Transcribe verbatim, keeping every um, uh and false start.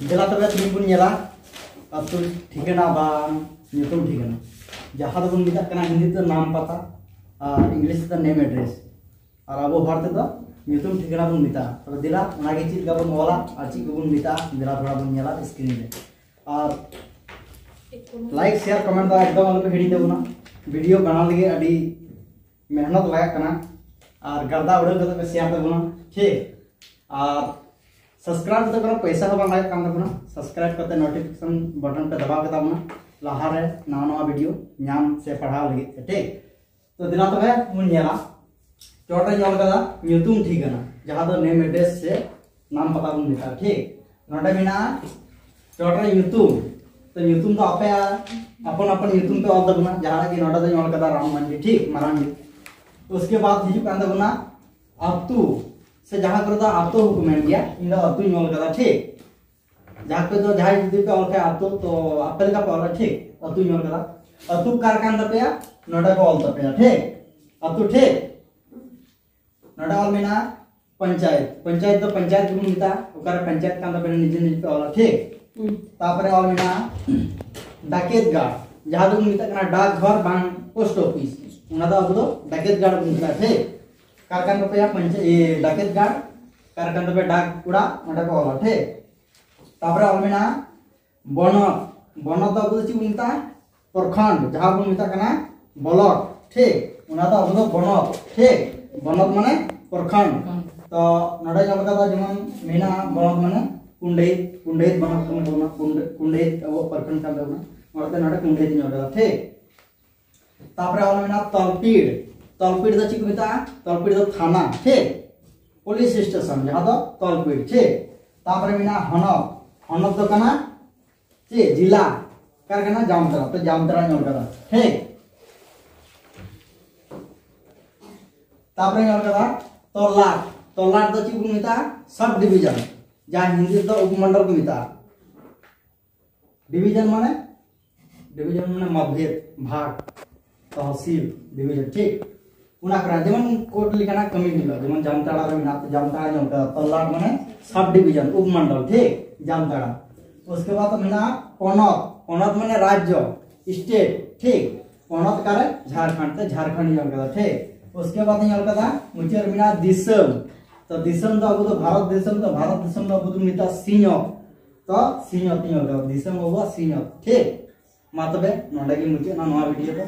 ᱫᱮᱞᱟ ᱛᱚᱵᱮ ᱛᱮᱦᱮᱧ ᱵᱚᱱ ᱧᱮᱞᱟ ᱟᱹᱛᱩ ᱴᱷᱤᱠᱟᱹᱱᱟ ᱵᱟᱝ ᱧᱩᱛᱩᱢ ᱴᱷᱤᱠᱟᱹᱱᱟ, ᱡᱟᱦᱟᱸ ᱫᱚᱵᱚᱱ ᱢᱮᱛᱟᱜ ᱠᱟᱱᱟ ᱦᱤᱱᱫᱤ ᱛᱮ ᱱᱟᱢ ᱯᱟᱛᱟ ᱟᱨ ᱤᱝᱞᱤᱥ ᱛᱮ ᱱᱮᱢ ᱮᱰᱨᱮᱥ, ᱟᱨ ᱟᱵᱚ ᱦᱚᱲ ᱛᱮᱫᱚ ᱧᱩᱛᱩᱢ ᱴᱷᱤᱠᱟᱹᱱᱟ ᱵᱚᱱ ᱢᱮᱛᱟᱜᱼᱟ᱾ ᱛᱚᱵᱮ ᱫᱮᱞᱟ ᱚᱱᱟᱜᱮ ᱪᱮᱫ ᱞᱮᱠᱟ ᱵᱚᱱ ᱚᱞᱟ ᱟᱨ ᱪᱮᱫ ᱠᱚᱵᱚᱱ ᱢᱮᱛᱟᱜᱼᱟ, ᱫᱮᱞᱟ ᱛᱷᱚᱲᱟ ᱵᱚᱱ ᱧᱮᱞᱟ ᱥᱠᱨᱤᱱ ᱨᱮ᱾ ᱟᱨ ᱞᱟᱭᱤᱠ ᱥᱮᱭᱟᱨ ᱠᱚᱢᱮᱱᱴ ᱫᱚ ᱮᱠᱫᱚᱢ ᱟᱞᱚᱯᱮ ᱦᱤᱲᱤᱧ ᱛᱟᱵᱚᱱᱟ᱾ ᱵᱷᱤᱰᱤᱭᱳ ᱵᱮᱱᱟᱣ ᱞᱟᱹᱜᱤᱫ ᱟᱹᱰᱤ ᱢᱮᱦᱱᱚᱛ ᱞᱟᱜᱟᱜ ᱠᱟᱱᱟ, ᱟᱨ ᱜᱟᱨᱫᱟ ᱩᱰᱟᱹᱣ ᱠᱟᱛᱮ ᱯᱮ ᱥᱮᱭᱟᱨ ᱛᱟᱵᱚᱱᱟ, ᱴᱷᱤᱠ? ᱟᱨ ᱥᱟᱵᱥᱠᱨᱟᱭᱤᱵ ᱫᱚ ᱠᱳᱱᱳ ᱯᱚᱭᱥᱟ ᱦᱚᱸ ᱵᱟᱝ ᱞᱟᱜᱟᱜ ᱠᱟᱱ ᱛᱟᱵᱚᱱᱟ᱾ ᱥᱟᱵᱥᱠᱨᱟᱭᱤᱵ ᱠᱟᱛᱮ ᱱᱳᱴᱤᱯᱷᱤᱠᱮᱥᱚᱱ ᱵᱟᱴᱚᱱ ᱯᱮ ᱫᱟᱵᱟᱣ ᱠᱮᱫᱟ ᱵᱚᱱᱟ ᱞᱟᱦᱟᱨᱮ ᱱᱟᱣᱟ ᱱᱟᱣᱟ ᱵᱷᱤᱰᱤᱭᱳ ᱧᱟᱢ ᱥᱮ ᱯᱟᱲᱦᱟᱣ ᱞᱟᱹᱜᱤᱫ ᱛᱮ, ᱴᱷᱤᱠ? ᱛᱚ ᱫᱮᱞᱟ ᱛᱚᱵᱮ ᱵᱚᱱ ᱧᱮᱞᱟ᱾ ᱪᱚᱴ ᱨᱮᱧ ᱚᱞ ᱠᱟᱫᱟ ᱧᱩᱛᱩᱢ ᱴᱷᱤᱠᱟᱹᱱᱟ, ᱡᱟᱦᱟᱸ ᱫᱚ ᱱᱮᱢ ᱮᱰᱨᱮᱥ ᱥᱮ ᱱᱟᱢ ᱯᱟᱛᱟ ᱵᱚᱱ ᱢᱮᱛᱟᱜᱼᱟ, ᱴᱷᱤᱠ? ᱱᱚᱰᱮ ᱢᱮᱱᱟᱜᱼᱟ ᱪᱚᱴ ᱨᱮ ᱧᱩᱛᱩᱢ᱾ ᱛᱚ ᱧᱩᱛᱩᱢ ᱫᱚ ᱟᱯᱮᱭᱟᱜ ᱟᱯᱚᱱ ᱟᱯᱚᱱ ᱧᱩᱛᱩᱢ ᱯᱮ ᱚᱞ ᱛᱟᱵᱚᱱᱟ, ᱡᱟᱦᱟᱸ ᱨᱮᱜᱮ ᱱᱚᱰᱮ ᱫᱚᱧ ᱚᱞ ᱠᱟᱫᱟ ᱨᱟᱢ ᱢᱟᱱᱰᱤ, ᱴᱷᱤᱠ? ᱢᱟᱨᱟᱝ ᱜᱮ᱾ ᱩᱥᱠᱮ ᱵᱟᱫ ᱦᱤᱡᱩᱜ ᱠᱟᱱ ᱛᱟᱵᱚᱱᱟ ᱟᱹᱛᱩ, ᱥᱮ ᱡᱟᱦᱟᱸ ᱠᱚᱨᱮ ᱫᱚ ᱟᱹᱛᱩ ᱦᱚᱸᱠᱚ ᱢᱮᱱ ᱜᱮᱭᱟ, ᱤᱧ ᱫᱚ ᱟᱹᱛᱩᱧ ᱚᱞ ᱠᱟᱫᱟ, ᱴᱷᱤᱠ? ᱡᱟᱦᱟᱸ ᱠᱚ ᱫᱚ ᱡᱟᱦᱟᱸᱭ ᱡᱩᱫᱤ ᱯᱮ ᱚᱞ ᱠᱷᱟᱡ ᱟᱹᱛᱩ, ᱛᱚ ᱟᱯᱮ ᱞᱮᱠᱟ ᱯᱮ ᱚᱞᱟ, ᱴᱷᱤᱠ? ᱟᱹᱛᱩᱧ ᱚᱞ ᱠᱟᱫᱟ᱾ ᱟᱹᱛᱩ ᱚᱠᱟ ᱨᱮ ᱠᱟᱱ ᱛᱟᱯᱮᱭᱟ? ᱱᱚᱰᱮ ᱠᱚ ᱚᱞ ᱛᱟᱯᱮᱭᱟ, ᱴᱷᱤᱠ? ᱟᱹᱛᱩ, ᱴᱷᱤᱠ? ᱱᱚᱰᱮ ᱚᱞ ᱢᱮᱱᱟᱜᱼᱟ ᱯᱚᱧᱪᱟᱭᱮᱛ᱾ ᱯᱚᱧᱪᱟᱭᱮᱛ ᱫᱚ ᱯᱚᱧᱪᱟᱭᱮᱛ ᱜᱮᱵᱚᱱ ᱢᱮᱛᱟᱜᱼᱟ, ᱚᱠᱟᱨᱮ ᱯᱚᱧᱪᱟᱭᱮᱛ ᱠᱟᱱ ᱛᱟᱯᱮᱭᱟ ᱱᱤᱡᱮ ᱱᱤᱡᱮ ᱯᱮ ᱚᱞᱟ, ᱴᱷᱤᱠ? ᱦᱩᱸ᱾ ᱛᱟᱯᱚᱨᱮ ᱚᱞ ᱢᱮᱱᱟᱜᱼᱟ ᱰᱟᱠᱮᱛ ᱜᱟᱲ, ᱡᱟᱦᱟᱸ ᱫᱚᱵᱚᱱ ᱢᱮᱛᱟᱜ ᱠᱟᱱᱟ ᱰᱟᱠ ᱜᱷᱚᱨ ᱵᱟᱝ ᱯᱳᱥᱴ ᱚᱯᱷᱤᱥ, ᱚᱱᱟ ᱫᱚ ᱟᱵᱚ ᱫᱚ ᱰᱟᱠᱮᱛ ᱜᱟᱲ ᱵᱚᱱ ᱢᱮᱛᱟᱜᱼᱟ, ᱴᱷᱤᱠ? ᱚᱠᱟᱨᱮ ᱠᱟᱱ ᱛᱟᱯᱮᱭᱟ ᱯᱚᱧᱪᱟᱭᱮᱛ, ᱰᱟᱠᱮᱛ ᱜᱟᱲ, ᱚᱠᱟᱨᱮ ᱠᱟᱱ ᱛᱟᱯᱮᱭᱟ ᱰᱟᱠ ᱚᱲᱟᱜ, ᱚᱸᱰᱮ ᱯᱮ ᱚᱞᱟ, ᱴᱷᱤᱠ? ᱛᱟᱯᱚᱨᱮ ᱚᱞ ᱢᱮᱱᱟᱜᱼᱟ ᱵᱚᱱᱚᱛ᱾ ᱵᱚᱱᱚᱛ ᱫᱚ ᱟᱵᱚ ᱫᱚ ᱪᱮᱫ ᱵᱚᱱ ᱢᱮᱛᱟᱜᱼᱟ? ᱯᱨᱚᱠᱷᱚᱸᱰ, ᱡᱟᱦᱟᱸ ᱵᱚᱱ ᱢᱮᱛᱟᱜ ᱠᱟᱱᱟ ᱵᱞᱚᱠ, ᱴᱷᱤᱠ? ᱚᱱᱟ ᱫᱚ ᱟᱵᱚ ᱫᱚ ᱵᱚᱱᱚᱛ, ᱴᱷᱤᱠ? ᱵᱚᱱᱚᱛ ᱢᱟᱱᱮ ᱯᱨᱚᱠᱷᱚᱸᱰ᱾ ᱛᱚ ᱱᱚᱰᱮ ᱧᱮᱞ ᱠᱟᱫᱟ ᱡᱮᱢᱚᱱ ᱢᱮᱱᱟᱜᱼᱟ ᱵᱚᱱᱚᱛ ᱢᱟᱱᱮ ᱠᱩᱸᱰᱟᱹᱭᱤᱛ, ᱠᱩᱸᱰᱟᱹᱭᱤᱛ ᱵᱚᱱᱚᱛ ᱠᱟᱱ ᱛᱟᱵᱚᱱᱟ, ᱠᱩᱸᱰᱟᱹ-, ᱠᱩᱸᱰᱟᱹᱭᱤᱛ ᱟᱵᱚᱣᱟᱜ ᱯᱨᱚᱠᱷᱚᱸᱰ ᱠᱟᱱ ᱛᱟᱵᱚᱱᱟ, ᱚᱱᱟᱛᱮ ᱱᱚᱰᱮ ᱠᱩᱸᱰᱟᱹᱭᱤᱛ ᱧᱮᱞ ᱠᱟᱫᱟ, ᱴᱷᱤᱠ? ᱛᱟᱯᱚᱨᱮ ᱚᱞ ᱢᱮᱱᱟᱜᱼᱟ ᱛᱚᱞᱯᱤᱲ᱾ ᱛᱚᱞᱯᱤᱲ ᱫᱚ ᱪᱮᱫ ᱠᱚ ᱢᱮᱛᱟᱜᱼᱟ? ᱛᱚᱞᱯᱤᱲ ᱫᱚ ᱛᱷᱟᱱᱟ, ᱴᱷᱤᱠ? ᱯᱩᱞᱤᱥ ᱥᱴᱮᱥᱚᱱ, ᱡᱟᱦᱟᱸ ᱫᱚ ᱛᱚᱞᱯᱤᱲ, ᱴᱷᱤᱠ? ᱛᱟᱯᱚᱨᱮ ᱢᱮᱱᱟᱜᱼᱟ ᱦᱚᱱᱚᱛ᱾ ᱦᱚᱱᱚᱛ ᱫᱚ ᱠᱟᱱᱟ ᱪᱮᱫ? ᱡᱮᱞᱟ᱾ ᱚᱠᱟᱨᱮ ᱠᱟᱱᱟ? ᱡᱟᱢᱛᱟᱲᱟ᱾ ᱛᱚ ᱡᱟᱢᱛᱟᱲᱟ ᱧᱮᱞ ᱠᱟᱫᱟ, ᱴᱷᱤᱠ? ᱛᱟᱯᱚᱨᱮ ᱧᱮᱞ ᱠᱟᱫᱟ ᱛᱚᱞᱞᱟᱴ᱾ ᱛᱚᱞᱞᱟᱴ ᱫᱚ ᱪᱮᱫ ᱵᱚᱱ ᱢᱮᱛᱟᱜᱼᱟ? ᱥᱟᱵ ᱰᱤᱵᱤᱡᱚᱱ, ᱡᱟᱦᱟᱸ ᱦᱤᱱᱫᱤ ᱛᱮᱫᱚ ᱩᱯᱢᱚᱱᱰᱚᱞ ᱠᱚ ᱢᱮᱛᱟᱜᱼᱟ᱾ ᱰᱤᱵᱤᱡᱚᱱ ᱢᱟᱱᱮ, ᱰᱤᱵᱤᱡᱚᱱ ᱢᱟᱱᱮ ᱢᱟᱛᱵᱷᱮᱫ, ᱵᱷᱟᱜᱽ, ᱛᱚᱦᱥᱤᱞ, ᱰᱤᱵᱤᱡᱚᱱ, ᱴᱷᱤᱠ? ᱚᱱᱟ ᱠᱚᱨᱮ ᱡᱮᱢᱚᱱ ᱠᱳᱰ ᱞᱮᱠᱟᱱᱟᱜ ᱠᱟᱹᱢᱤ ᱦᱩᱭᱩᱜᱼᱟ, ᱡᱮᱢᱚᱱ ᱡᱟᱢᱛᱟᱲᱟ ᱨᱮ ᱢᱮᱱᱟᱜ ᱛᱚ ᱡᱟᱢᱛᱟᱲᱟ ᱧᱮᱞ ᱠᱟᱫᱟ, ᱛᱚᱞᱞᱟᱴ ᱢᱟᱱᱮ ᱥᱟᱵ ᱰᱤᱵᱤᱡᱚᱱ, ᱩᱯᱢᱚᱱᱰᱚᱞ, ᱴᱷᱤᱠ, ᱡᱟᱢᱛᱟᱲᱟ᱾ ᱩᱥᱠᱮ ᱵᱟᱫ ᱢᱮᱱᱟᱜᱼᱟ ᱯᱚᱱᱚᱛ, ᱯᱚᱱᱚᱛ ᱢᱟᱱᱮ ᱨᱟᱡᱽᱡᱚ, ᱥᱴᱮᱴ, ᱴᱷᱤᱠ᱾ ᱯᱚᱱᱚᱛ ᱚᱠᱟᱨᱮ? ᱡᱷᱟᱲᱠᱷᱚᱸᱰ, ᱛᱮ ᱡᱷᱟᱲᱠᱷᱚᱸᱰ ᱧᱮᱞ ᱠᱟᱫᱟ, ᱴᱷᱤᱠ᱾ ᱩᱥᱠᱮ ᱵᱟᱫ ᱧᱮᱞ ᱠᱟᱫᱟ ᱢᱩᱪᱟᱹᱫ ᱨᱮ ᱢᱮᱱᱟᱜᱼᱟ ᱫᱤᱥᱚᱢ᱾ ᱛᱚ ᱫᱤᱥᱚᱢ ᱫᱚ ᱟᱵᱚ ᱫᱚ ᱵᱷᱟᱨᱚᱛ ᱫᱤᱥᱚᱢ ᱫᱚ, ᱵᱷᱟᱨᱚᱛ ᱫᱤᱥᱚᱢ ᱫᱚ ᱟᱵᱚ ᱫᱚ ᱢᱮᱛᱟᱜᱼᱟ ᱥᱤᱧᱚᱛ᱾ ᱛᱚ ᱥᱤᱧᱚᱛ ᱧᱮᱞ ᱠᱟᱫᱟ, ᱫᱤᱥᱚᱢ ᱟᱵᱚᱣᱟᱜ ᱥᱤᱧᱚᱛ, ᱴᱷᱤᱠ᱾ ᱢᱟ ᱛᱚᱵᱮ ᱱᱚᱰᱮ ᱜᱮ ᱢᱩᱪᱟᱹᱫ ᱮᱱᱟ ᱱᱚᱣᱟ ᱵᱷᱤᱰᱤᱭᱳ ᱫᱚ᱾